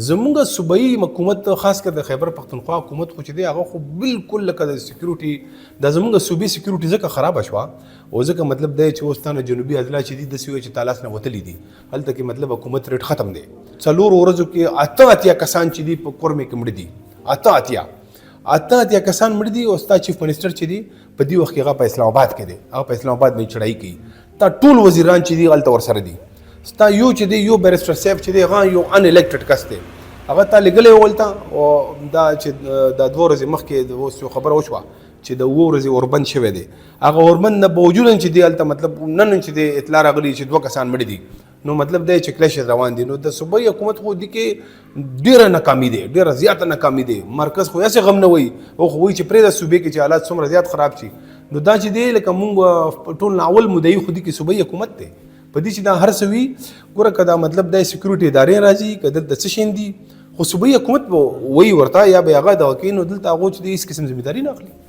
زمونږ صوبایي حکومت، خاص کر د خیبر پښتونخوا حکومت خو چې دی، هغه خو بالکل لکه د سکیورټي، د زمونږ صوبې سکیورټي ځکه خرابه شوه او ځکه مطلب دی چې اوس تانه جنوبي اضلاع چې دي، داسې وایي چې تالاس نه وتلي دي. هلته کې مطلب حکومت ریټ ختم دی. 4 ورځو کې 88 کسان چې دي، په کورمې کې مړه دي. 88 کسان مړه دي او ستا چیف منسټر چې دی، په دې وخت کې هغه په اسلام آباد کې دی. هغه په اسلام آباد باندې چړای کوي. تا ټول وزیران چې دي، هلته ورسره دي. ستا یو چې دی، یو بیرسټر صاحب چې دی، هغه یو ان الیکټډ کس دی، هغه تا لګلې ولته. او دا چې دا 2 ورځې مخکې اوس یو خبره وشوه چې د 7 ورځې اوربند شوی دی، هغه اوربند نه باوجود چې دی، هلته مطلب نن چې دی اطلاع راغلی چې دوه کسان مړي دي. نو مطلب دی چې کلش روان دي. نو د صوبایي حکومت خو دي کې ډیره ناکامي دی، ډیره زیاته ناکامي دی. مرکز خو هسې غم نه وایي او خو وایي چې پرې د صوبې کې چې حالات څومره زیات خراب شي. نو دا چې دی، لکه مونږ ټول نه اول مدعي خو دي کې صوبایي حکومت دی په دې چې دا هر څه وي. ګوره، که دا مطلب د سکیورټي ادارې راځي، که دلته څه شین دي، خو صوبایي حکومت به وایي ورته یا به هغه دغه کوي. نو دلته هغه چې هیڅ قسم ذمہ داری نه اخلي.